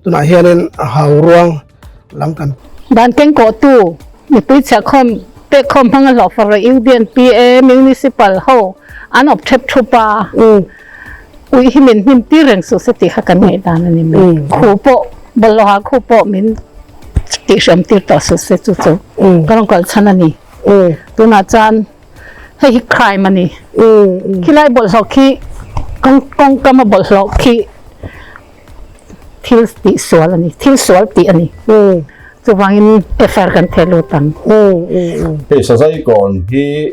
Tunah hianin hau ruang lam kan. Dan kengkawhtu mipui chhiahkhawm pekkhawm hmanga hlawhfak leh UDNPA Municipal ho an awp thep thup a, ui hi min hnim tir reng suh se tih kha kan ngaihdan a ni mai. Khu pawh bawlhhlawhah khu pawh min tihhriam tir tawh suh se chu chu ka rawn kal chhan a ni. Tunah chuan hei hi crime a ni. Khilai bawlhhlawh khi kawngkam a bawlhhlawh khi. Thil tih sual a ni, thil sual tih a ni. Chuvangin FIR kan theh lut ang. Hei Sazai kawn hi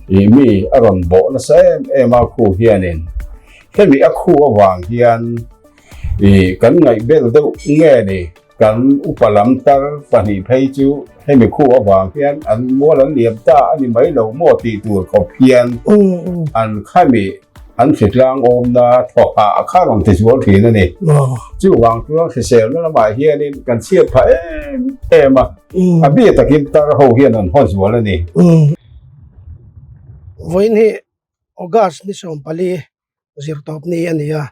ih mi a rawn bawh nasa em em a khu hianin hemi a khu avang hian ih kan ngaihbel deuh nge ni kan upa lam tar pahnih phei chu hemi khu avang hian an mual an liam ta a ni mai lo maw tih tur khawp hian an khami An hritlang awmna thawhah a kha rawn ti zual thin a ni. Chuvang chuan hriselna lamah hianin kan chhiat phah em em a, a bia takin tar ho hian an haw zual a ni. Vawiin hi August ni 14 zirtawp ni a ni a,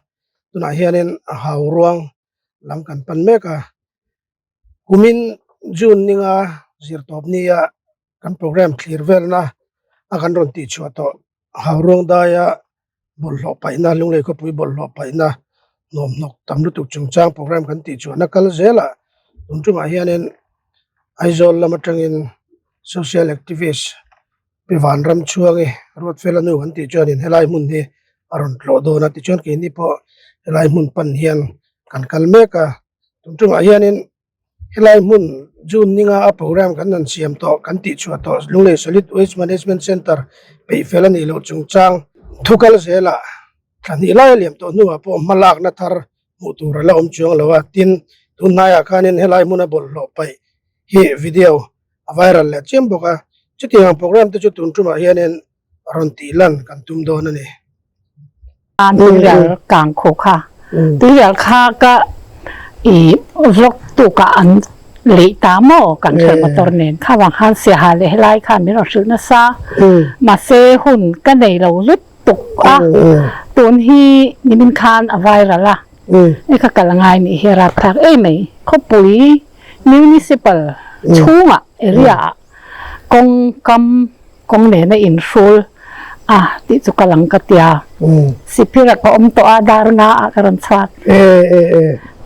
tunah hianin hau ruang lam kan pan mek a. Kumin June ninga zirtawp nia kan program thlir velna a kan rawn tihchhuah tawh Hauruang daia bawlhhlawh paihna Lunglei khawpui bawlhhlawh paihna nuamhnawk tam lutuk chungchang program kan tihchhuahna kal zelah tun tumah hianin Aizawl lam atangin social activist Pi Vanramchhuangi Ruatfela nu kan tih chuanin helai hmun hi a rawn tlawh dawn a tichuan keini pawh helai hmun pan hian kan kal mek a tun tumah hianin Helai hmun June ninga a program kan han siam tawh kan tih chhuah tawh Lunglei Solid Waste Management Centre peih fel a nih loh chungchang thu kal zelah thla hnih lai a liam tawh hnuah pawh hma lakna thar hmuh tur a la awm chuang lo a, tin tun hnaiah khanin helai hmuna bawlhhlawh paih hi video a viral leh chiam bawk a, chutiang ang program te chu tun tumah hianin rawn tih lan kan tum dawn a ni. Tuirial kang kho kha tuirial kha ka i vlog tuk ah an leih ta maw kan hrelh motor nen kha vang khan siaha leh helai khan min rawn hrilh nasa mahse hun ka nei lo lutuk a tun hi nimin khan a viral a e ka kal angai nih hi a rapthlak em mai khawpui municipal chhungah area ah kawng kam Kawng nena inhrul a tih chu ka lang ka tia. Sipir ah ka awm tawh a, dar nga ah ka rawn chhuak.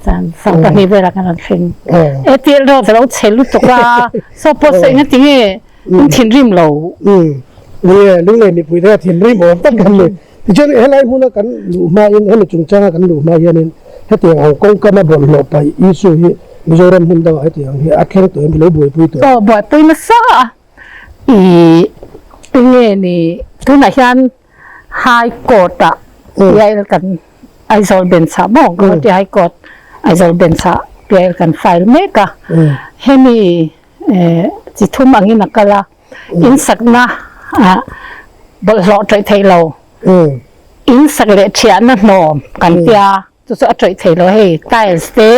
Chuan 12 velah ka rawn thleng. E tih erawh ka lo chhe lutuk a, saw pawh saw enga tinge in thinrim lo. Ni, Lunglei mipui te thinrim awm tak kan ni. Tichuan helai hmuna kan luh hmain, hemi chungchanga kan luh hma hianin hetiang ang kawngkama bawlhhlawh paih issue hi Mizoram hmun dangah hetiang hi a thleng tawh em i lo buaipui tawh em? Aw, buaipui nasa a. Ih enge ni tunah hian High Court ah PIL kan Aizawl bench ah maw Guwahati High Court Aizawl bench ah PIL kan file mek a hemi chi thum angin a kal a in sakna ah bawlhhlawh ṭawih theih lo in sak leh ṭhiahna hnawm kan tia chu chu a ṭawih thei lo hei tiles te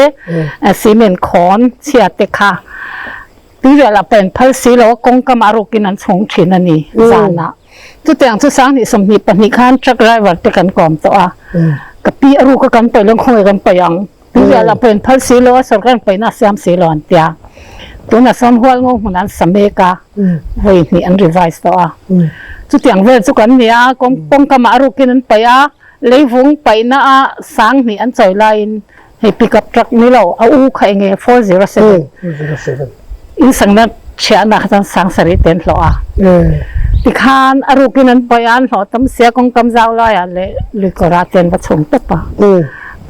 cement khawn chhia te kha tuirial ah pawh phal si lo a kawngka mah rukin an chhung thin a ni zanah chutiang chu 2022 khan truck driver te kan kawm tawh a ka pi a ruk a kan paih lawng khawnge kan paih ang tuirial ah pawh phal si lo a sorkar paihna a siam si lo an tia tunah sawn hual ngo hmun an sa mek a vawi hnih an revise tawh a chutiang vel chu kan ni a kawngka mah rukin an paih a. Leivung paihna a 2000 an chawi laiin hei pickup truck ni lo a u kha enge 407 in sangna chhiahna kha chuan 7000 te an hlawh a tikhan a rukin an paih a an hlawh tam sia kawngkam zau laiah leh luikawrah te an va chhung tawp a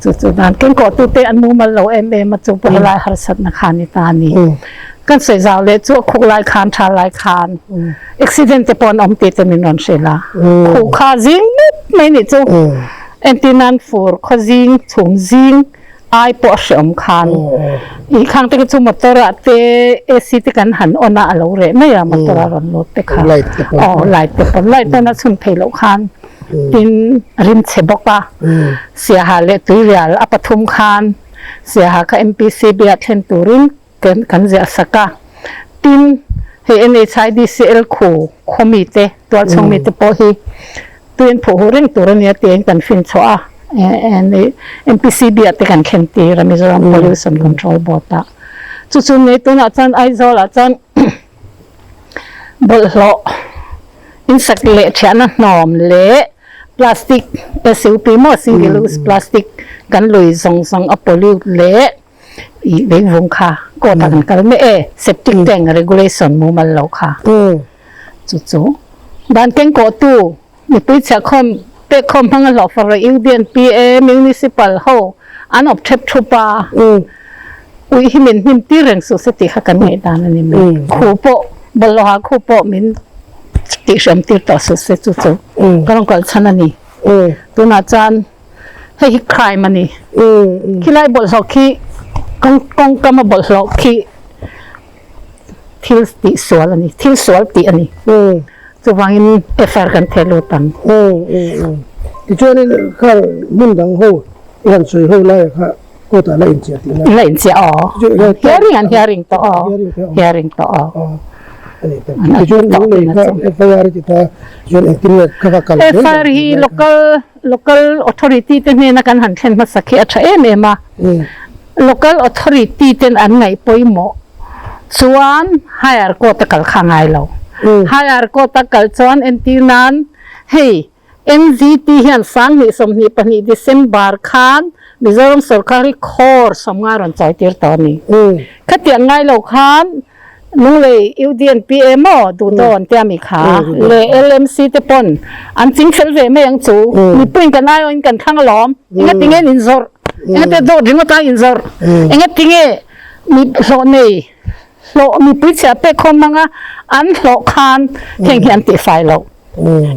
chu chu dan kengkawhtu te an mumal lo em em a chu pawh helai harsatna kha a ni ta a ni. Kan sawi zau leh chu a khuk lai khan tha lai khan accident te pawh an awm tih te min rawn hrilh a, khuh kha zing mup mai nih chu entir nan fur khaw zing chhum zing ai pawh a hreawm khan ih khang te kha chu motor ah te AC te kan han on a a lo reh mai a motor a rawn lut te kha aw light te pawn light pawn a chhun theih loh khan tin rim chhe bawk a siaha leh tuirial a pathum khan siaha kha MPCB ah thlen turin Kan kan ziah sak a. Tin, hei NHIDCL khu khaw mite, tualchhung mite pawh hi tuiin phuh huh reng tur a nia tiin kan fin chhuah a. MPCB ah te kan thlen tir a Mizoram Pollution Control Board ah. Chu chu nei tunah chuan Aizawl ah chuan bawlhhlawh insak leh thiahna hnawm leh plastic SUP maw single use plastic kan lui zawng zawng a pollute leh ih leivung kha court ah kan kal mek e septic tank regulation mumal lo kha chu chu dan keng kawh tu mipui chhiahkhawm pek khawm hmang a hlawh fak rih UDNPA municipal ho an awp thep thup a ui hi min hnim tir reng suh se tih kha kan ngaihdan a ni mai khu pawh bawlhhlawhah khu pawh min tihhrem tir tawh suh se chu chu ka rawn kal chhan a ni tunah chuan hei hi crime a ni khilai bawlhhlawh khi kawngkam a bawlhhlawh khi thil tih sual a ni thil sual tih a ni chuvangin FIR kan theh lut ang. Tichuanin khang hmun dang ho i han sawi ho lai kha court ah la inchiah tih na. La inchiah aw. Hearing an hearing tawh aw. Hearing tawh aw. Ani tak. Tichuan lunglei kha FIR i ti ta chuan engtin nge kha kha kal zel. FIR hi local local authority te hnena kan han thlen hmasak hi a tha em em a. Local authority ten an ngaih pawimawh chuan higher court a kal kha ngai lo. Higher court a kal chuan entir nan hei NGT hian sanghnih 22 December khan Mizoram sorkar hi crore 50 rawn chawi tir tawh a ni. Khatiang ngai lo khan Lunglei UDNPA maw duh dawn tia mi kha leh LMC te pawn an ching fel ve mai ang chu. Mipuiin kan aiawhin kan thlang alawm. Enga tinge an inzawrh? Enga te dawt ringawt a inzawrh? Enga tinge mi hlawh nei hlawh mipui chhiah pek khawm hmanga an hlawh khan heng hi an tihfai loh.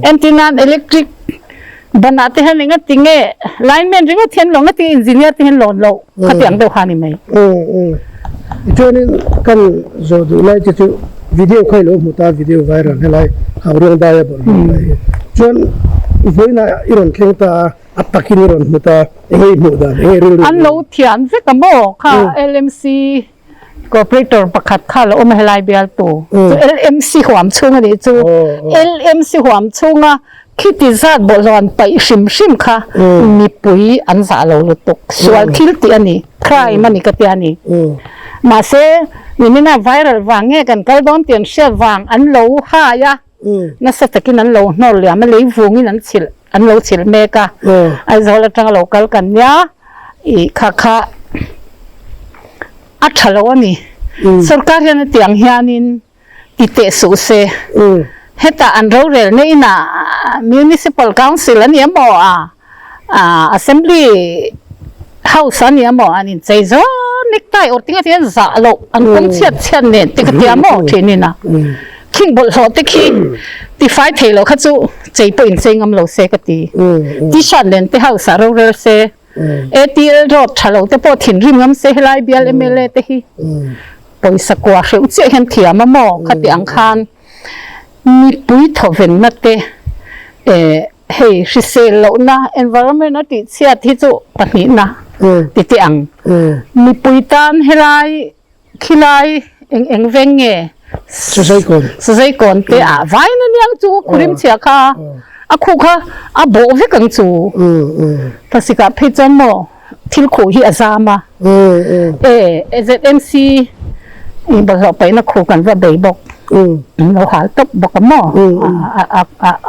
Entir nan electric banah te hian enga tinge lineman ringawt hian lo enga tinge engineer te hian lawn loh khatiang deuh kha a ni mai. Tichuanin kan zawh duh lai te chu video kha i lo hmu ta video viral helai Hauruang daia bawlhhlawh lai hi chuan vawiinah i rawn thleng ta a a takin i rawn hmu ta enge i hmuh dan enge i rilru An lo thian vek a maw kha LMC Corporator pakhat kha a lo awm a helai bialtu chu LMC huam chhung a nih chu LMC huam chhunga khiti zat bawlhhlawh an paih hrim hrim kha mipui an zah lo lutuk sual thil tih a ni crime a ni ka tia ni mahse nimina viral vang nge kan kal dawn tih an hriat vang an lo hai a nasa takin an lo hnawr liam a lei vungin an chhilh an lo chhilh mek a Aizawl atanga lo kal kan nia ih kha kha a tha lo a ni sorkar hian hetiang hianin ti teh suh se hetah an rorel na inah municipal council a ni emaw a assembly house a ni emaw an inchei zawn necktie awrh tinge tinge zah loh an kawng chhiat chhiat nen te ka tia maw thin ina khing bawlhhlawh te khi tifai thei loh kha chu chei pawh inchei ngam lo se ka ti t-shirt nen te house ah rorel se ATL road tha lo te pawh thinrim ngam se helai bial mla te hi pawisa kua hreuh chiah hian thiam a maw khati ang khan mipui thawvenna te eh hei hrisel lohna environment a tih chhiat hi chu pahnihna ti teh ang mipui tan helai khilai eng eng veng nge Sazaikawn te ah vain a niang chu khurim chhia kha a khuh kha a bawh vek ang chu thlasik ah phei chuan maw thil khuh hi a zam a e ZMC bawlhhlawh paihna khuh kan va bei bawk an lo hal tawp bawk a maw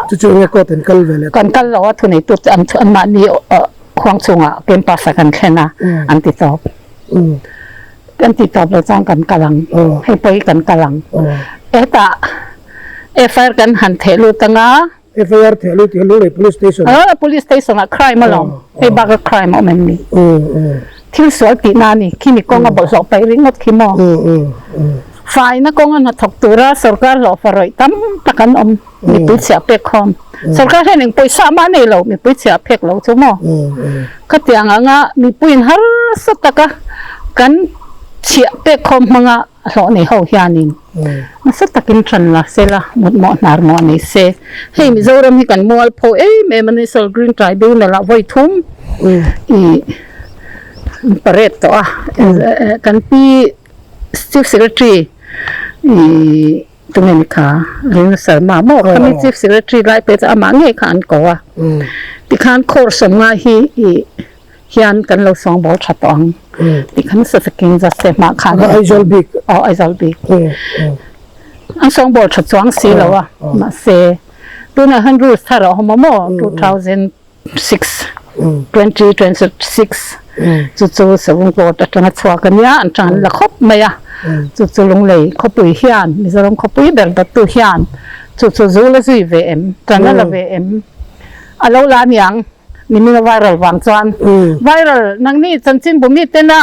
chu chu enge court an kal ve leh kan kal lo a thuneitu te an anmahni khuang chungah campus ah kan thlen a an ti tawp kan ti tawp lo chuan kan kal ang hei pawh hi kan kal ang hetah FIR kan han theh lut anga FIR theh lut tih hi Lunglei Police Station ah Police Station ah crime alawm hei bak a crime a awm em ni thil sual tih na a ni khimi kawng a bawlhhlawh paih ringawt khi maw faina kawng a hnathawk tura sorkar hlawhfa rawih tam tak an awm mipui chhiah pek khawm sorkar hian eng pawisa mah nei lo mipui chhiah phek lo chu maw khatiang anga mipuiin harsa taka kan chhiah pek khawm hmanga hlawh nei ho hianin nasa takin ṭan la se la mutmawh hnar mawh nei se hei Mizoram hi kan mual pho em em a ni Salt Green Tribunal ah vawi thum ih parade tawh a kan pi Chief Secretary ih tunge ni kha Renu Sharma maw khami Chief Secretary lai pawh chu amah ngei kha an ko a. Tikhan course sawmnga hi i hian kan lo sawngbawl tha tawh ang. Tikhan nasa takin za se hmah khan. Aizawl bik. Aw Aizawl bik. An sawngbawl tha chuang si lo a. Mahse tunah hian rules thar a awm a maw 2006 2026 chu chu Savung Court atanga chhuak a nia an tan la khawp mai a. Chu chu Lunglei khawpui hian Mizoram khawpui ber dawttu hian chu chu zu la zui ve em tan a la ve em. A lo la aniang nimina viral vang chuan viral nangni chanchin bu mi tena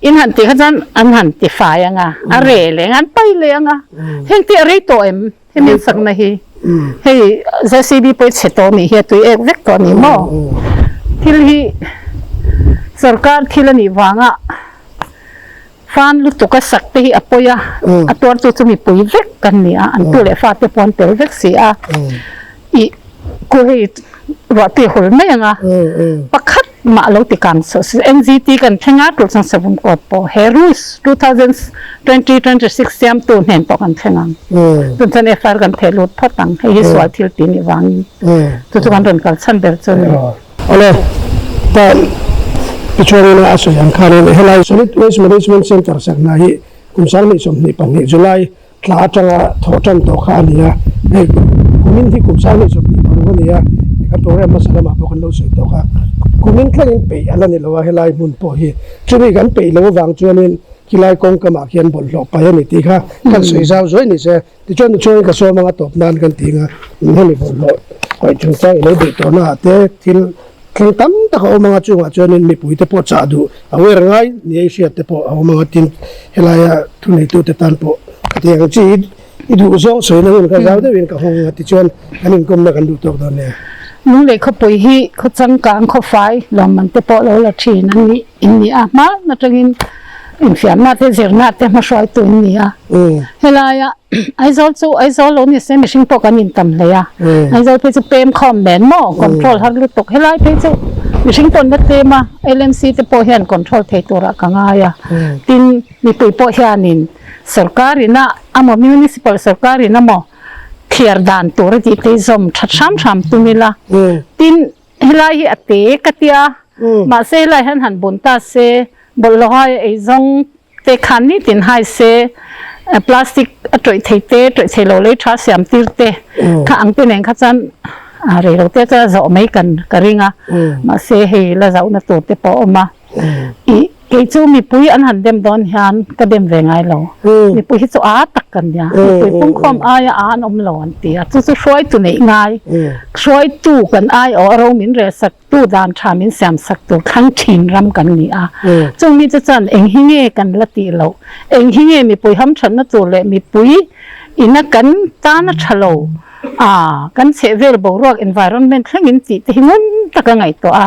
in han tih kha chuan an han ti fai anga a re leh anga an pai leh anga heng te a rei tawh em hemi an sakna hi hei JCB pawh i chhe tawh anih hi a tui ek vek tawh ani maw thil hi sorkar thil anih vanga fan lutuk a sak te hi a pawi a a tuartu chu mipui vek kan ni a an tu leh fate pawh an tel vek si a ih ku hei ruahtui hul mai ang a pakhat mah lo ti kang suh se NGT kan thleng a tur chuan savawm court pawh he rules 2026 siamtu hnen pawh kan thleng ang tun chuan FIR kan theh lut phawt ang hei hi sual thil tih nih vangin chu chu kan rawn kal chhan ber chu a ni. Awle, ta Pichuangina a sawi ang khanin helai Solid Waste Management Centre sak hna hi kum 2022 July thla atanga thawh tan tawh kha a ni a, hei kumin hi kum 2026 a ni a, kan program hmasa lamah pawh kan lo sawi tawh kha. Kumin thlengin peih a la ni lo a helai hmun pawh hi, chumi kan peih loh avang chuanin khilai kawngkamah khian bawlhhlawh paih a ni tih kha kan sawi zau zuai ni se. Tichuan tichuan ka sawm anga tawp nan kan ti anga hemi bawlhhlawh kaih chungchang i lo beih tawhna ah te thil thleng tam tak a awm anga chungah chuanin mipui te pawh chah duh aware ngai ni a i hriat te pawh a awm anga tin helaia thuneitute tan pawh ka ti ang chi i duh zawng sawina hun kha zau deuhin ka hawng anga tichuan kan inkawmna kan duh tawk dawn nia. Lunglei khawpui hi khaw changkang khawfai lawmman te pawh lo la thin an nih in ni a hma atangin infiamna te zirna te hmahruaitu in ni a helaia Aizawl chu Aizawl lo ni se mihring pawh kan intam hle a Aizawl phei chu pem khawm nen maw control har lutuk helai phei chu mihring pawh an la tlem a LMC te pawh hian control thei turah ka ngai a tin mipui pawh hianin sorkar ina amaw municipal sorkar in amaw thliar dan tur a tih te hi zawm that hram hram tum ila tin Helai hi a te ka tia, mahse helai hian han bun ta se, bawlhhlawh hai eizawng te khan nitin hai se, plastic a tawih thei te, tawih thei lo lei tha siam tir te kha ang te nen kha chuan rei lo te chuan a zawh mai kan ka ring a, mahse hei la zauhna tur te pawh a awm a. Ih, kei chu mipui an han dem dawn hian ka dem ve ngai lo. Mipui hi chu a tak kan nia. Mipui pungkhawm aia a an awm lo an ti a. Chu chu hruaitu neih ngai. Hruaitu kan aiawh a ro min rel sak tu dan tha min siam sak tur thlang thin ram kan ni a. Chung mite chuan eng hi nge kan la tih loh? Eng hi nge mipui hamthatna tur leh mipui ina kan tan a tha lo? A, kan chhehvel boruak environment thlengin tih te hi ngun taka ngaihtuah a,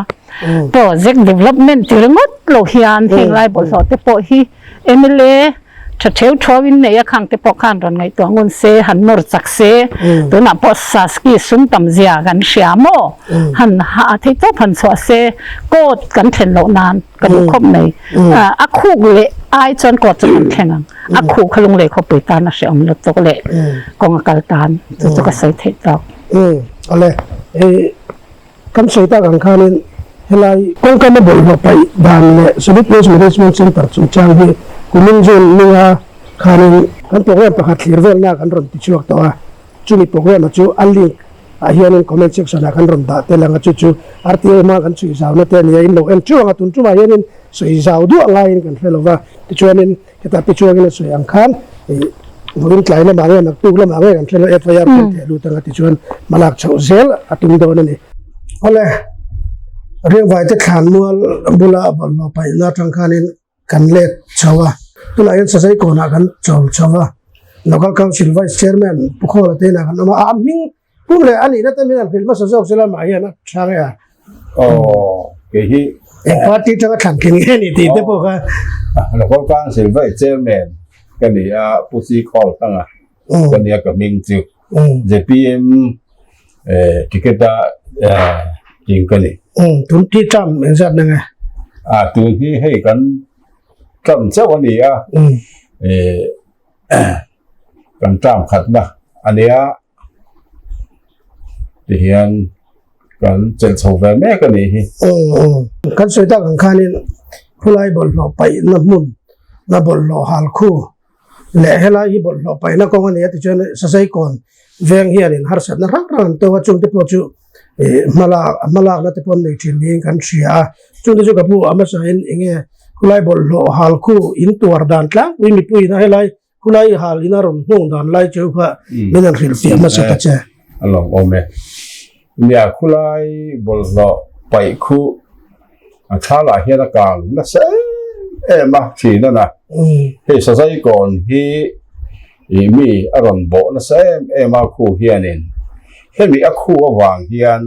project development ti ringawt lo hian heng lai bawlhhlawh te pawh hi mla tha theu thawin nei a khang te pawh khan rawn ngaihtuah ngun se, han nawr chak se, tunah pawh Saski sum tam zia kan hria maw, han ha thei tawp han chhuah se, court kan thlen loh nan ka duh khawp mai, a khuk leh ai chuan court chu kan thleng ang. A khuh kha lunglei khawpui tan a hrehawm lutuk leh kawng a kal tan chu chu ka sawi theih tawk. Umm awle hei kan sawi tak ang khanin helai kawngkam a bawlhhlawh paih dan leh Solid Waste Management Centre chungchang hi kumin June ninga khanin kan program pakhat thlir velna kan rawn ti chhuak tawh a. Chumi program-a chu a link ah hianin comment section ah kan rawn dah tel ang a, chu chu RTA hma kan chhui zauna te a ni a, in lo en teuh ang a, tun tumah hianin sawi zau duah ngaiin kan hre lo va, tichuanin hetah pi chuangin a sawi ang khan ih vawiin tlai lamah nge naktuk lamah nge kan hre lo FIR kan theh lut ang a tichuan hmalak chhoh zel a tum dawn a ni. Awle, Riangvaite thlanmual bula bawlhhlawh paihna atang khanin Kan let chho a, tunah hian Sazai kawnah kan chawl chho a, Local Council Vice Chairman Pu Khawla te inah kan awm a, a hming pum leh a nihna te min han hrilh hmasa zawk se lamah hian a tha nge a. Aw, kei hi. Eng party tanga thlan tling nge ni tih te pawh kha. Local Council Vice Chairman ka ni a, Pu Si Khawl Thanga ka ni a ka hming chu. ZPM ticket a tling ka ni. Tun ti term engzat na nge? A tun hi hei kan term chauh a ni a, kan term khatna a nia tihian. Kan chelh chho ve mek a nih hi. Kan sawi tak ang khanin khulai bawlhhlawh paihna hmun na bawlhhlawh hal khu leh helai hi bawlhhlawh paihna kawng a ni a tichuan Sazaikawn veng hianin harsatna hrang hrang an tawk a chungte pawh chu hmalak hmalakna te pawh an nei thin niin kan hria a chungte chu ka pu a hmasain enge khulai bawlhhlawh hal khu in tuar dan tlangpui mipuiin a helai Khulai hal in a rawn nghawng dan lai cheu kha min han hrilh fiah hmasa ta che. A lawm awm e. Nia khulai bawlhhlawh paih khu a thalah hian a kang nasa em em a thin a na. Hei Sazaikawn hi ih mi a rawn bawh nasa em em a khu hianin hemi a khu avang hian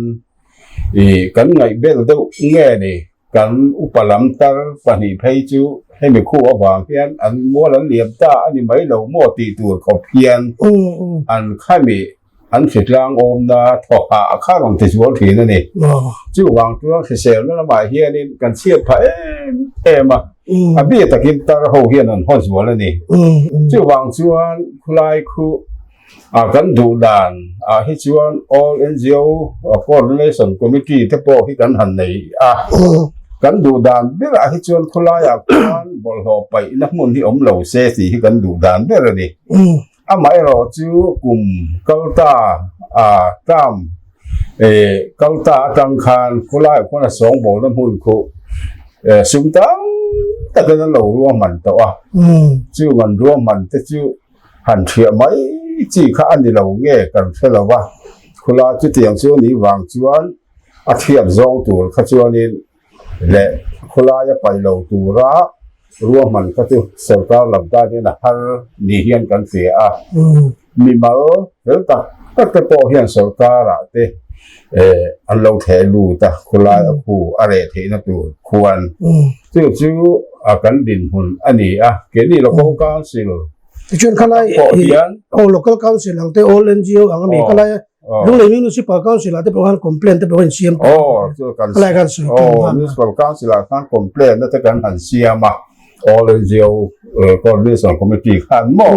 ih kan ngaihbel deuh nge ni. Kan upa lam tar pahnih phei chu hemi khu avang hian an mual an liam ta a ni mai lo maw tih tur khawp hian an khami an hritlang awmna thawhah a kha rawn ti zual thin a ni. Chuvang chuan hriselna lamah hianin kan chhiat phah em em a, a bik takin tar ho hian an haw zual a ni. Chuvang chuan khulai khu A kan duh dan ah hi chuan All NGO Coordination Committee te pawh hi kan han nei a. Kan duh dan ber ah hi chuan khawlai ah khuan bawlhhlawh paihna hmun hi awm lo se tih hi kan duh dan ber a ni. Amaherawh chu kum kalta ah term kalta atang khan khawlai ah khuan a sawngbawlna hmun khu sum tam takin an lo ruahman tawh a. Chung an ruahman te chu Han hriah mai chi kha a ni lo nge kan hre lo va, khula chutiang chu a nih vang chuan a thiat zawng tur kha chuanin leh khulaia paih lo tura ruahman kha chu sorkar lam tan hian a har ni hian kan hria a. Mimal fel tak tak te pawh hian sorkarah te an lo thleh lut a, khulai a khu a reh theihna tur khuan chu chu kan dinhmun a ni a, keini Local Council Tichuan khalai pawh hian aw Local Council ang te All NGO ang ami khalai Lunglei Municipal Council ah te pawh khan complaint te pawh an siam aw chu kan khalai khan sawi aw Municipal Council ah khan complaint na te kan han siam a All NGO Coordination Committee khan maw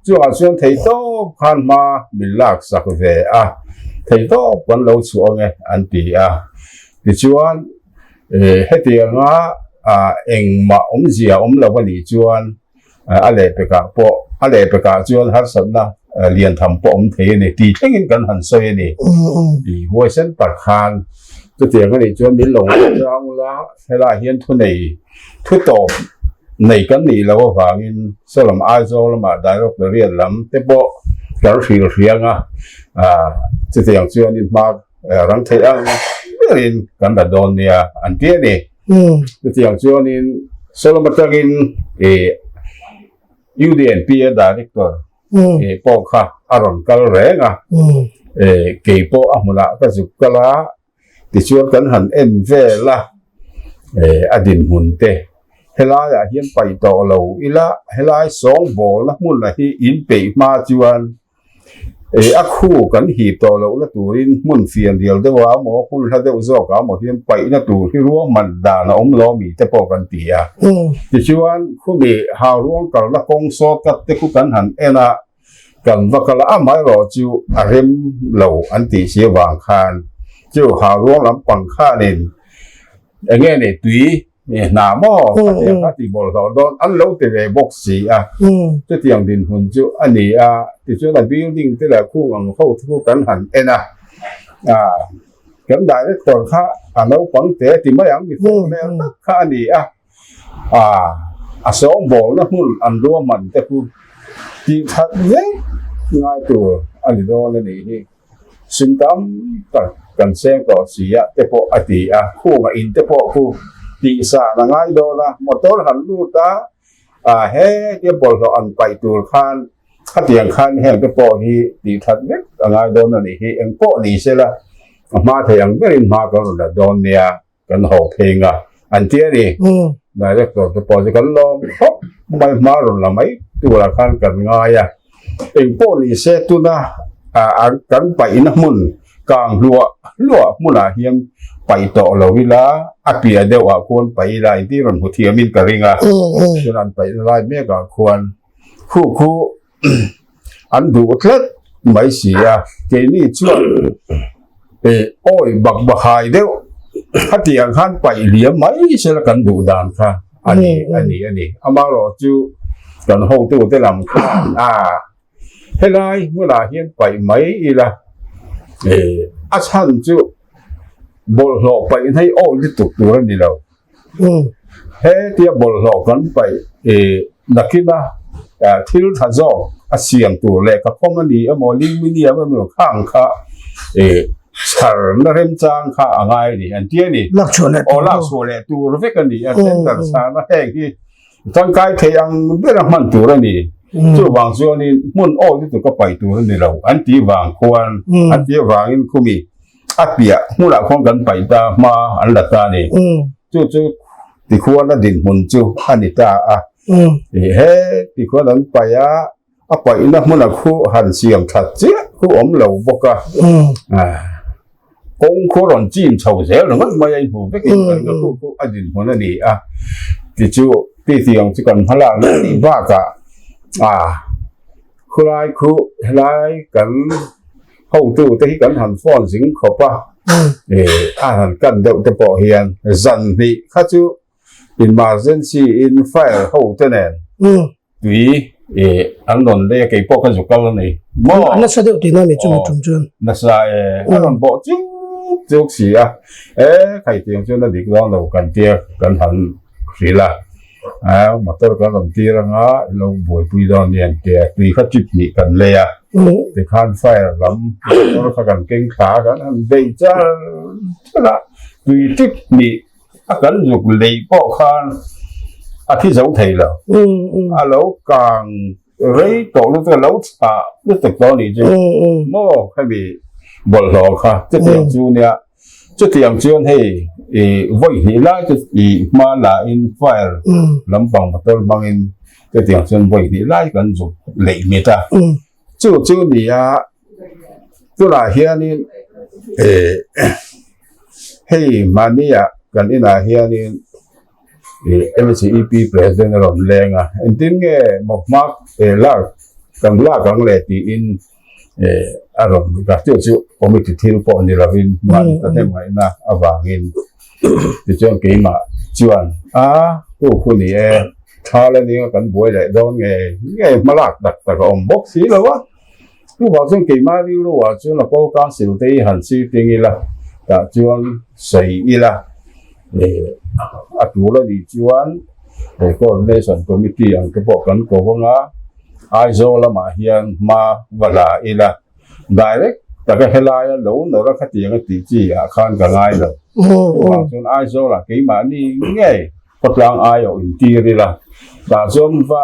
Chungah chuan theihtawp khan hma min laksak ve a, theihtawp kan lo chhuah ang e an ti a. Tichuan, hetianga engmah awmzia awm lo a nih chuan a lehpekah pawh, a lehpekah chuan harsatna lian tham pawh awm thei a ni tih thlengin kan han sawi a ni. Tih huaisen tak khan chutiang a nih chuan min lo chang ula, helaiah hian thunei Thu tawp nei kan nih loh avangin saw lam Aizawl lamah Directorate lam te pawh kan hrilh hriang a, chutiang chuanin hma rang theih ang berin kan la dawn nia an ti a ni. Chutiang chuanin saw lam atangin UDNP-a Director pawh kha a rawn kal reng a, kei pawh a hmunah ka zuk kal a. Tichuan kan han en vel a, eh a dinhmun te helaiah hian paih tawh lo ila, helai sawngbawlna hmuna hi in peih hma chuan eh a khu kan hip tawh lohna turin hmun fian rial deuh ah emaw hmun hla deuh zawk ah emaw hian paihna tur hi ruahman dan a awm lo mi te pawh kan ti a. Tichuan khumi hauruang kalna kawng sawt kat te khu kan han en a. Kan va kal a, amaherawh chu a rem lo an tih si avang khan chu hauruang lampang khanin eng nge ni tui hna maw khatiang kha tih bawlhhlawh dawn an lo ti ve bawk si a, chutiang dinhmun chu a ni a, tichuan a building te leh khung ang ho te khu kan han en a, kan director kha a naupang te ti mai ang mi fawk hmel tak kha a ni a. A, a sawngbawlna hmun an ruahman te chu tih that vek ngai tur a ni dawn a nih hi. Sum tam tak kan seng tawh si a te pawh a ti a, khunga in te pawh khu tih san a ngai dawn a, motor han lut a, a hetia bawlhhlawh an paih tur khan khatiang khan heng te pawh hi tih that vek a ngai dawn a nih hi, engpawh ni sela a hma thei ang berin hma kan rawn la dawn nia. Kan haw phei nga an ti a ni. Director te pawh chu kan lawm khawp mai hma rawn la mai turah khan kan ngai a. Eng pawh ni se tuna kan paihna hmun kang hluah hluah hmunah hian paih tawh lo ila a piah deuh ah khuan paih ila engtin rawn hmu thiamin ka ring a. Chuan an paihna lai mekah khuan khu khu an duh tlat mai si a, keini chuan. Awi bak bahai deuh khatiang khan paih liam mai sela kan duh dan kha a ni a ni a ni. Amaherawhchu kan hotute lam khan a helai hmunah hian paih mai ila a chhan chu bawlhhlawh paih hei awi lutuk tur a ni lo. He tia bawlhhlawh kan paih nakina thil tha zawk a siam tur leh ka khawm a ni emaw aluminium emaw khang kha chharna remchang kha a ngai a ni an ti a ni. Aw lakchhuah leh tur vek a ni a tender chhana heng hi tangkai thei ang bera hman tur a ni. Chuvang chuanin hmun aw lutuk a paih tur a ni lo an ti vang khuan an ti avangin khumi A piah hmunah khuan kan paih ta hma an la ta a ni. Chu chu tikhuan a dinhmun chu a ni ta a. He tikhuan an paih a, a paihna hmuna khu han siam that chiah khu awm lo bawk a. Kawng khu rawn chim chho zel ringawt mai a inhmu vekin kan nga khu khu a dinhmun a ni a. Tichu ti tiang chu kan hmalakna a nih bakah a khulai khu helai kan Hotu te hi kan han phone zing khawp a, a han kan deuh te pawh hian zan hnih kha chu emergency in fire ho te nen tui an rawn lei a, kei pawh ka zu kal a ni maw? A nasa deuh tihna a ni chumi tum chuan. Nasa e, a rawn bawh chuk chuk si a, e khaitiang chuan a dik dawn lo kan tia kan han hrilh a. A motor kan rawn tir anga i lo buaipui dawn nia an tia tui kha trip hnih kan lei a tikhan fire lam motor kha kan keng thla a kan han bei char char a tui trip hnih a kan zuk lei pawh khan a thi zo thei lo a lo kang rei tawh lutuk a lo chhah lutuk tawh a nih chu maw hemi bawlhhlawh kha chutiang chu nia. Chutiang chuan hei i vawi hnih lai chu i hma la in fire lampang motor hmangin chutiang chuan vawi hnih lai kan zuk leih mit a. Chu chu ni a tunah hianin eh hei mahnia kan inah hianin MCEP president a rawn leng a engtin nge mawhmak lak kan lak ang le tiin a rawn ka chu chu committee thil pawh ni lovin mahni ta hnem ngaihna avangin tichuan keimah chuan a pu khu ni e tha la nia kan buai leh dawn nge nge hmalak tak tak a awm bawk si lo a chuvang chuan keimah rilru ah chuan a pawl council te hi han sitting ila tah chuan sawi ila a tul a nih chuan coordination committee ang te pawh kan ko vang a Aizawl lamah hian hma va la ila direct taka helaia lo nawr a khatiang a tih chi ah khan ka ngai lo. Chuvang chuan Aizawl ah keimahni ngei khawtlang aiawh intir ila tah chuan va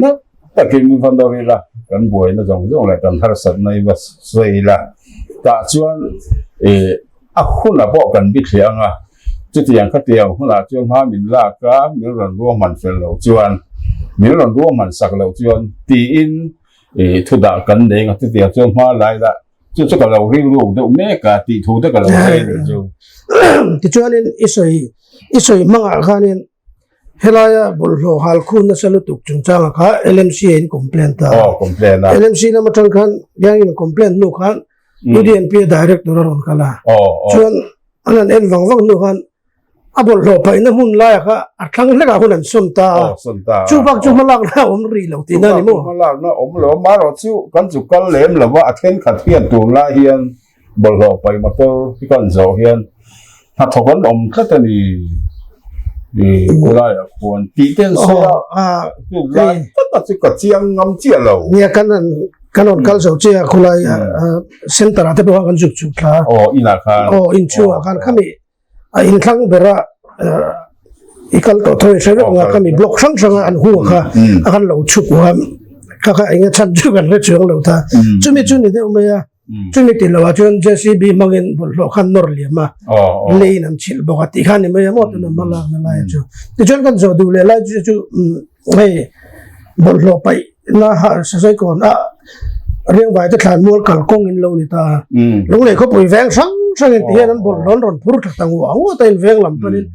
nat takin va nawr ila kan buaina zawng zawng leh kan harsatna hi va sawi ila tah chuan A hunah pawh kan bithliah ang a, chutiang khatiang hunah chuan hma min lak a, min rawn ruahman fel loh chuan, min rawn ruahman sak loh chuan tiin thu dah kan nei ang a, chutiang chuan hma lai lah chu chu ka lo rilruk deuh mek a tih thu te ka lo sawi a nih chu. Tichuanin i sawi i sawi hmangah khanin Helaia bawlhhlawh hal khun nasa lutuk chungchanga kha LMC a in complaint ta. Oh, complaint a. LMC lam atang khan hian in complaint hnu khan mm. UDNP director a rawn kal a. Oh, oh. Chuan an an en vang vang hnu khan a bawlhhlawh paihna hmun laia kha a thlang hlekah hun an sawn ta. Oh, sawn ta. Chu bak chu hmalakna awm rih lo tihna ni maw? Hmalakna awm lo, marawh chu kan chu kal lem lo a, a thenkhat hian tunlai hian Bawlhhlawh paih motor hi kan zawh hian hnathawk an awm tlat a ni i khulaiah khuan tih te an sawi a, chu lai tak a chu ka chiang ngam chiah lo. Nia kan han kan rawn kal zo chiah a khulai center ah te pawh khan kan zuk chhuk thla a. Aw inah khan. Aw inchhungah khan khami a inthlang bera i kal tawh tho i hre vek nga khami block hrang hranga an hung kha a kan lo chhuk a kha kha eng a chhan chu kan hre chuang lo ta chumi chu ni deuh mai a. Chumi tih loh ah chuan JCB hmangin bawlhhlawh khan nawr liam a, leiin an chhilh bawk a tih kha ni mai a maw tuna hma lakna lai chu. Tichuan kan zawh duh leh lai chu chu hei bawlhhlawh paih na sasawi kawn a riangvai te thlan mual kalkawng in lo ni ta a. Lunglei khawpui veng hrang hrang in ti hian an bawlhhlawh an rawn phur thla ta nguah nguah ta in veng lam panin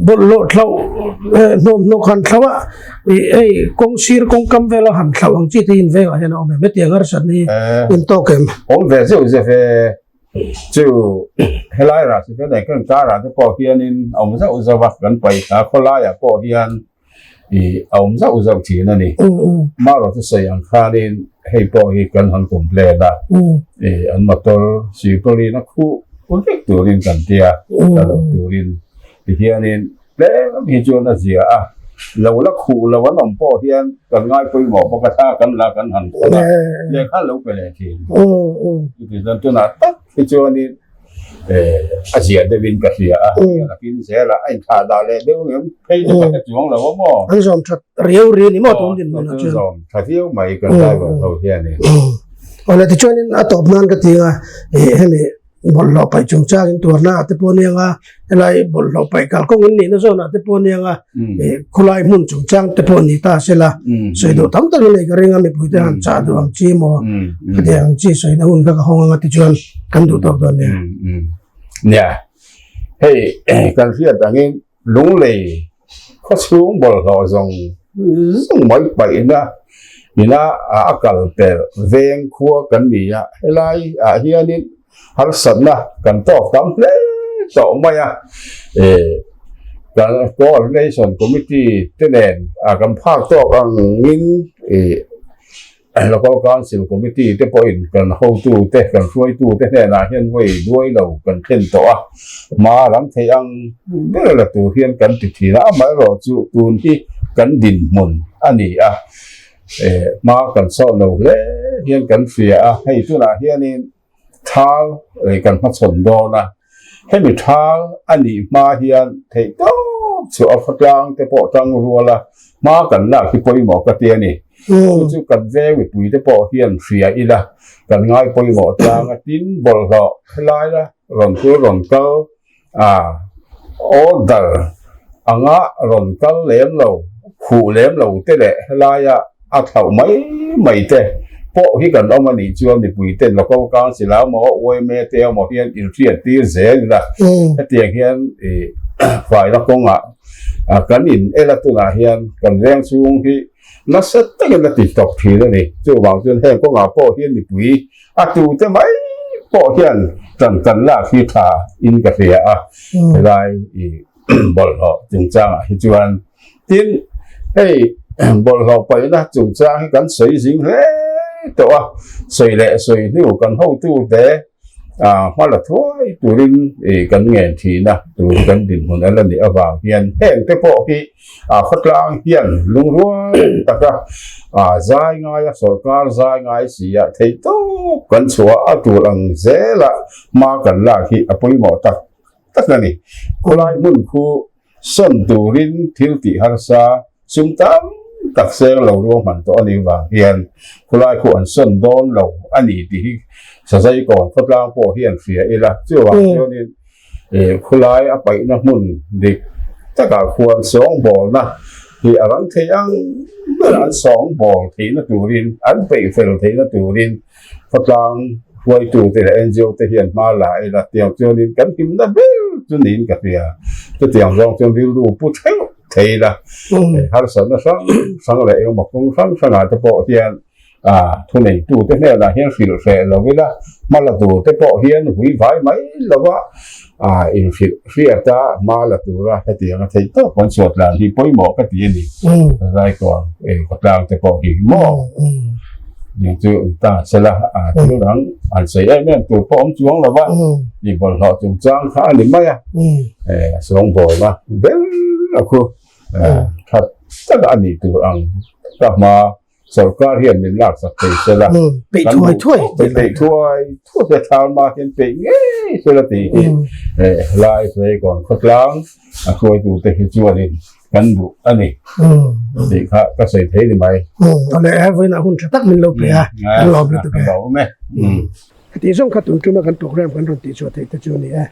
bawlhhlawh thlauh hnawm hnawk han thlauh a hei kawng sir kawng kam vela han thlauh ang chi te in vengah hian a awm em hetiang harsatna hi in tawk em? Awm ve zeuh zeuh e. Chu helai rah chu felai kan karah te pawh hianin a awm zauh zauh a, kan paih thla khawlaiah pawh hian ih a awm zauh zauh thin a ni. Marawh chu sawi ang khanin hei pawh hi kan han complain a, ih an motor sipawlin a khuh vek turin kan tia, la lo turin tihianin Tlem hi chuan a zia a, lo la khuh lo an awm pawh hian kan ngai pawimawh bawk a, thla kan la kan han thawn a, lehkha an lo pe leh thin. Chuti chuan tunah tak hi chuanin a zia deuhin ka hria a, nakin zelah a inthlah dah leh deuh ngem phei chu ka hre chuang lo a maw. An zawm that riau ri ni maw tun dinhmunah chuan. An zawm tha viau mai kan driver ho hianin. Awle tichuanin a tawp nan ka ti ang a, hemi Bawlhhlawh paih chungchangin tuarna ah te pawh aniang a, helai bawlhhlawh paih kalkawng in nihna zawnah te pawh aniang a, ih khulai hmun chungchang te pawh ni ta sela, sawi duh tam tak in nei ka ring a, mipui te han chah duh ang chi maw, khatiang ang chi sawina hun kha ka hawng ang a tichuan kan duh tawk dawn nia. Nia, hei kan hriat angin Lunglei khawchhung bawlhhlawh zawng zawng mai paihna ina a kal pel veng khua kan ni a, helai ah hianin harsatna kan tawk tam hle tawh mai a, eh kan coordination committee te nen a kan phak tawk angin eh Local Council Committee te pawhin kan hotute, kan hruaitute hnenah hian vawi duai lo kan thlen tawh a, hma lam theih ang ber la tur hian kan ti thin a, amaherawh chu tun hi kan dinhmun a ni a, hma kan sawh lo hle hian kan hria a, hei tunah hianin Thal leh kan hmachhawn dawn a, hemi thal a nih hma hian theih tawp chu a khawtlang te pawh tang rual a, hma kan lak hi pawimawh ka ti a ni. Chu chu kan veng mipui te pawh hian hria ila kan ngai pawimawh tlang a, tin bawlhhlawh helai la rawn tur rawn kal a, order anga rawn kal lem lo, khuh lem lo te leh helaia a thlauh mai mai te pawh hi kan awm a nih chuan mipui ten Local Council ah emaw yma te emaw hian inhriat tir zel ila hetiang hian ih faina kawngah kan in el a tunah hian kan veng chhung hi nasa takin a ti tawp thin a ni. Chuvang chuan heng kawngah pawh hian mipui A tute mai pawh hian tan kan lak hi tha in ka hria a, helai i bawlhhlawh chungchangah hi chuan. Tin, hei bawlhhlawh paihna chungchang hi kan sawi zing hle tawh a, sawi leh sawi hnu kan hotute hma la thuai turin kan ngen thin a, tur kan dinhmun a la nih avang hian heng te pawh hi A khawtlang hian lungrual taka a zai ngai a, sawrkar zai ngai si a, theih tawp kan chhuah a tur ang zela hma kan lak hi a pawimawh tak tak a ni. Khawlai hmun khu sawn turin thil tih harsa sum tam tak seng lo ruahman tawh a nih vang hian khawlai khu an sawn dawn lo a ni tih hi Sazaikawn khawtlang pawh hian hria ila chuvang chuanin Khulai a paihna hmun dik takah khuan sawngbawlna hi a rang thei ang ber an sawngbawl theihna turin, an peih fel theihna turin khawtlang hruaitute leh NGO te hian hma la ila tiang chuanin kan himna ber chu niin ka hria. Chutiang zawng chuan rilru pu theuh thei ila, harsatna hrang hrang leh engemaw kawng hrang hrangah te pawh hian A thuneitute hnenah hian hrilh hreh lo ila, hma la turte pawh hian hui vai mai lova inhrilh hriat a, hma la tura hetianga theih tawp kan chhuat lan hi pawimawh ka ti a ni. Zaikawn khawtlang te pawh hi maw ning chu ta sela thil dang an sawi em em tur pawh awm chuang lova, i bawlhhlawh chungchang kha a ni mai a, sawngbawlna ber a khu that tak a nih tur ang ka hma. Sorkar hian min lak sak thei se la. Peih thuai thuai. Peih thuai thuai se thal ma hian peih ngei se la tih hi lai Saikawn khawtlang a hruaitu te hi chuanin kan duh a ni tih kha ka sawi thei ni mai. Awle e vawiinah hun tha tak min lo pe a, kan lawm lutuk e. Ka lawm e. Heti zawng kha tun tuma kan program kan rawn tihchhuah theih te chu a ni e.